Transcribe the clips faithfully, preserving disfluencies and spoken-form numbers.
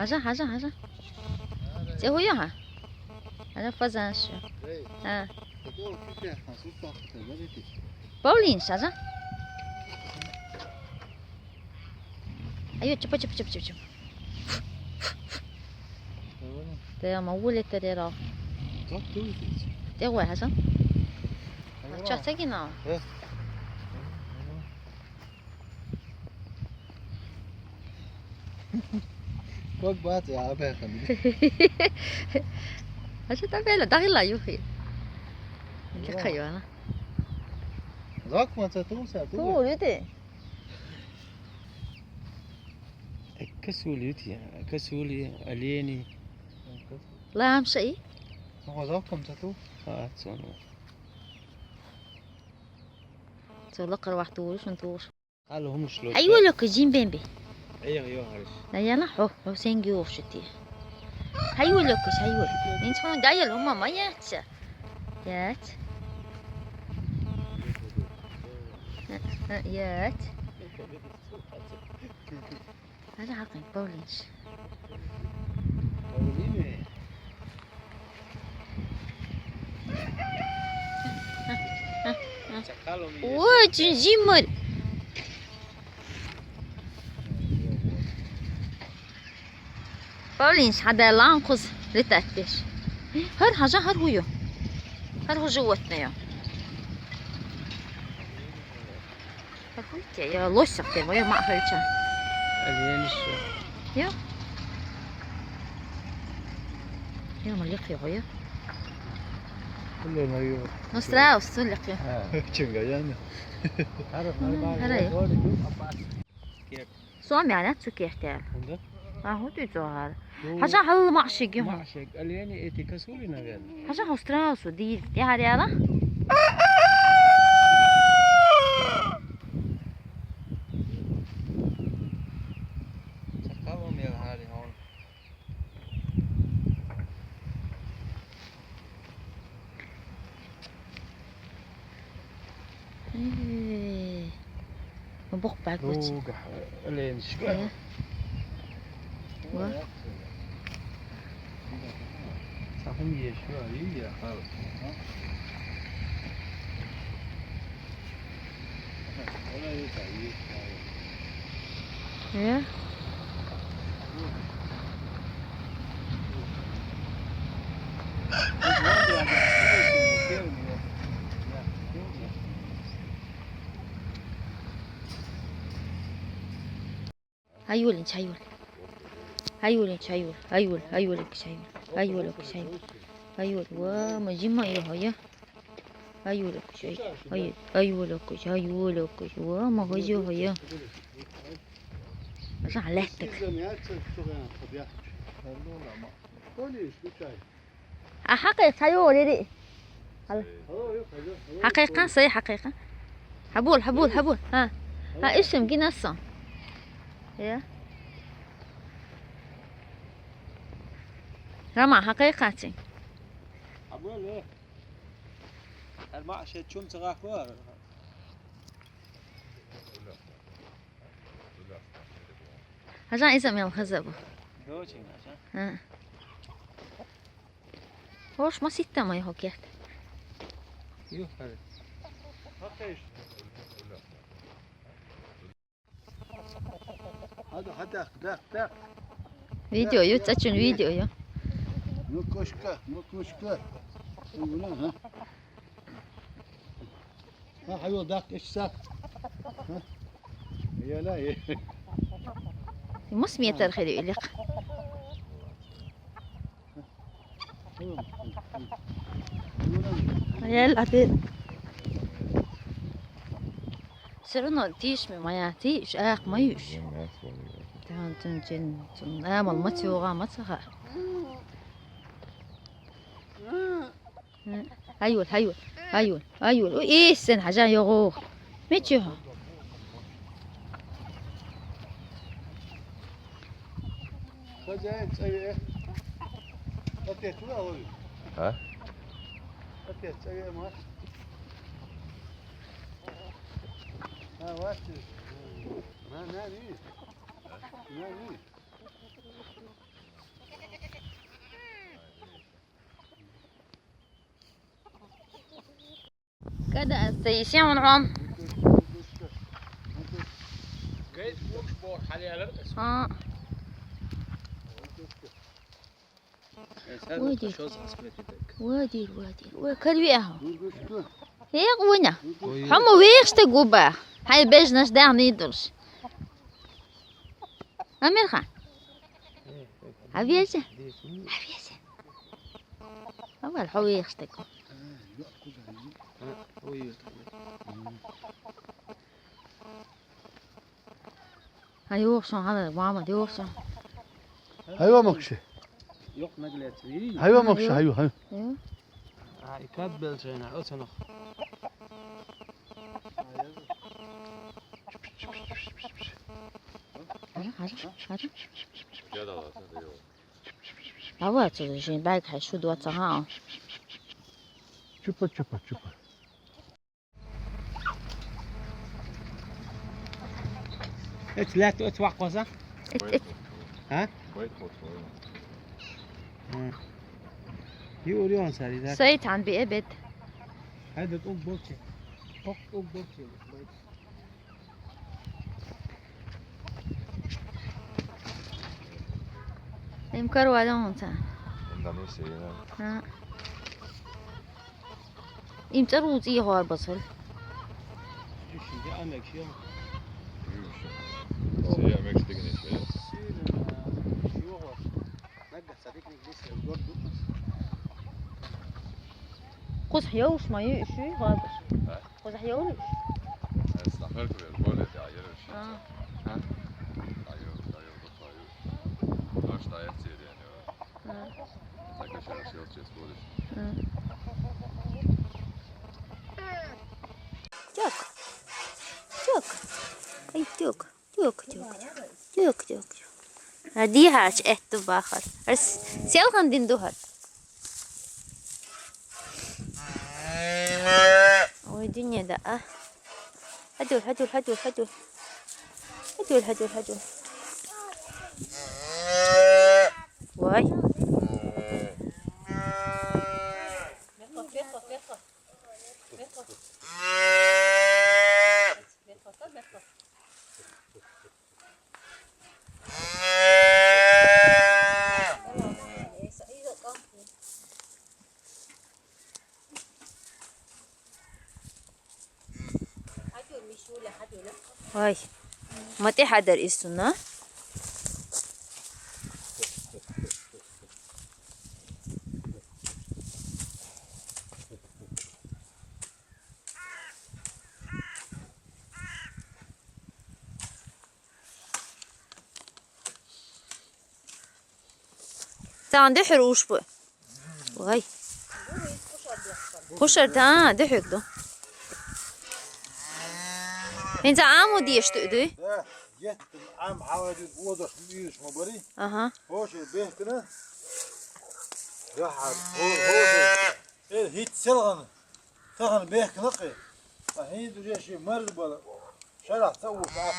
Хьажа, хьажа, хьажа. ЦӀи хӀу ю хьан? Хьажа, фазан шу. А. Павлин, хьажа. Айо, чупа, чупа, чупа, чупа, чупа. Тэ ма уле тэрэ ро. Тэ гой, хьажа. Ча цаги на. Ког бац я абэ хан. Аша та бэла дагила юхи. Гэ кайо ана. Зак ма ца ту ся ту. Ту лите. Косули ю ти, косули, олени. Лам шаи? Ну, зак ма ца ту. А, цоно. Цо лакар вахту шун туш. Хьал хӀумаш ло. Хьайвалакка жимбенби. Эгьа, йо, гьариш. Наяна хьо, хьо сенги ухшити. Хьайвалакка, хьайвал. Инчхон даял хӀума ма яц. Яц. Э, э, яц. Ара хакъин, Павлинш. Павлине. Очень жиммер. Павлинш хьада ланкъуз летать деш. Хьар хьажа, хьар хӀу ю. Хьар хӀу животное ю. Какой-то, я лосях ты, моя ма хальча. Оленьша. Я? Я ма лихъ я, я. Олени ю. Ну, страус, цу лихъ я. А. Чунга яна. Хара, Мгм, хара, хара, я. Зори ю, апас. Кек. Сом яна, цу кертел. Онда? А, хӀу ту цогар. Ну, хьажа хьал маъшиг ю. Маъшиг. Олени эти косули, наверное. Хьажа хьо страусу дир. Я хьар яла? Сакалом я хьали хьон. Э, бухбаг гуч. Луга, оленьшка. Э. Ва. Сахум ешва, и я хал. Э? Аюлин, аюл. Аюлин, аюл. Аюл, аюлин, аюл. Аюлин, аюл. Аюл, ва, ма жима ю, ха, я. Аюлокуш, ай, ай, аюлокуш, аюлокуш. Ва, ма хожу хая. Аса леттек. А хакъи саю рири. Хакъикъан сай хакъикъан. Хабул, хабул, хабул. Ха. Ха, ишим гинасан. Я. Рама хакъикъати. Хабул, э. Ар ма шет чум цагаху. Хажан иза мел хазабу. Дочин, хажан. Ха. Хош, ма ситта ма його керт. Ю, хари. Хакеш. Хада, хада, да, да. Видео ю, цачун видео ю. Ну, кошка, ну, кошка. Ну, ха. Ха, хьайвал дакъ ишса. Ха? Яла, э. Мус метр хири илик. Яла, ати. Всё равно тиш ми мая, тиш, ах, маюш. Тан, тан, тан, тан, амал мацуга, мацаха. Хьайвал, хьайвал, хьайвал, хьайвал. Уй, иссен хьажа йогъу. Мичи хьо? Хозяин цӀаве. Отец, ура, ой. А? Отец, цӀаве, ма. А, васти. На, на, ни. На, ни. Kada asta yisyan rom. Ha. Вадир. Вадир, Вадир. Ой, карви аха. Эй, къуня. Хьо ма вехаш те губа. Хьай бежнаш дагни дурш. Амирхан. Авиасе. Авиасе. Авал хьо вехаш те гу. Ой, ой. Хьай вохсан, хьай мама, вохсан. Хьай ва макши. Ёх, наглец, ви? Хьай ва макши, хьай, хьай. А, и кад белчена, оценох. Хара, хара, хара. Ава, цо жин баг хай шуд ваца ха. Чупа, чупа, чупа. Эт лет, эт вакъваза? Эт, эт. А? Ю урион сари да. Сай тан би эбет. Хайда уг болчи. Ок, уг болчи. Им карвалон та. Им да месе, я. А. Им цӀар уцӀи гьар бацал. Къуз хьявш ма ю шу гьар бац. Къуз хьявш. Тёк. Тёк. Ай, тёк. Тёк, тёк, тёк. Тёк, тёк, тёк. А дихач, э, ту бахар. Ас селхан дин духар. Ой, динеда, а. Хадюр, хадюр, хадюр, хадюр. Хадюр, хадюр, хадюр. Вай. Вай. МатӀи хьадар исуна. Цан дехьр уш бу. Вай. Хушар та дехьр ду. Хин за аму деш ту ду. Да, еттин ам хавади одаш мириш ма бари. Ага. Хош бехтна. Яхар. Хош. Э, хит селган. Тахан бехкна кхы. А хин дужеши марз бала. Шарах ца ух ах.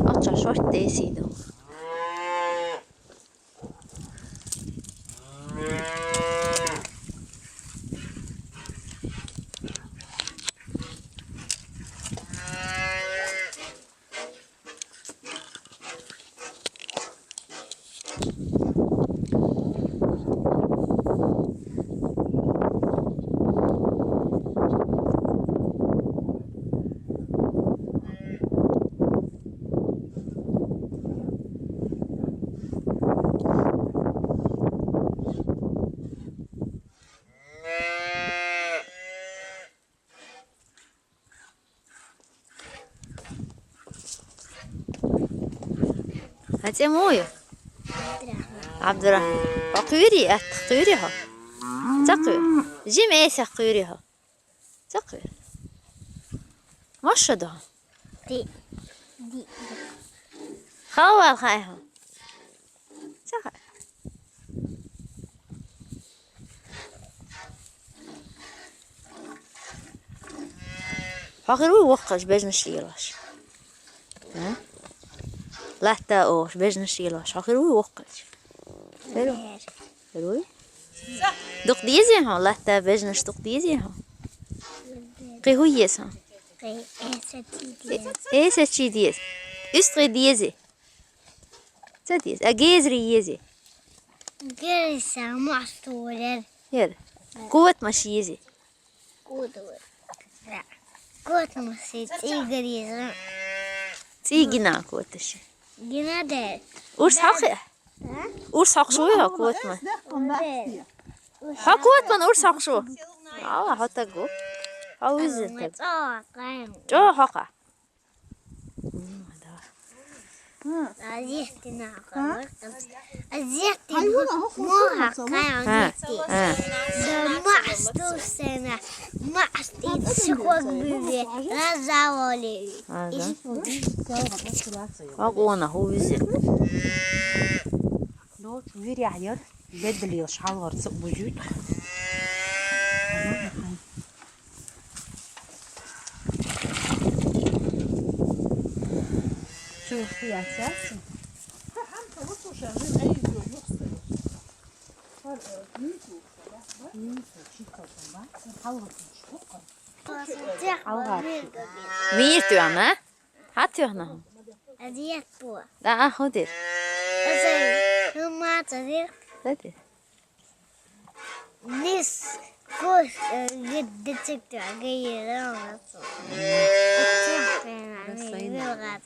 Ача шорт десиду. ХӀанз муй? Абдурахман. Абдурахман. Ва хъуьри, атта хъуьри хьо? Ца хъуьри. Жим эса хъуьри хьо? Ца хъуьри. Маша да? Ди. Ди. Хавал хай хьо? Ца хай. Хьо хир вуй воккхача бежанаш лелаш? А? Латта ош, бежанаш лелаш. Хьо хир вуй воккхача? Хир ву? Хир вуй? Дукха дезий хьо? Латта бежанаш дукха дезий хьо? Кхы хӀу еза хьо? Кхы эсачи деза. Эсачи деза. УьстагӀий дезий? Ца деза. А гезарий езий? Гезарий са мосту лер. Ер. Котамаш езий? Котамаш. Котамаш цӀийгара еза. ЦӀий гина коташ. Гина дер. Урс хьокхи? А? Урс хьокхаш вуй хьо котама? Дер. Хьо котаман урс хьокхаш ву? Ала, хьо таг ву. Хьо виза таг. ЧӀо хьокха. Азиятина хабар. Азиятина муха кайан. Ха. Ха. Да масту сена. Масти сухог биве. Разавали. Ага. Агона хӀу визе. Лоч виряхьяр. Бедли шалгар цу бужуй. Чу хияца. Мир туяна? Хьа туяна? Азият бу. Да, а, худир. Азай, хумаца дир. Худир. Нис кус, э, гиддицик туя, гейран. Мм. Ацин пена, Расайна. Мир гат.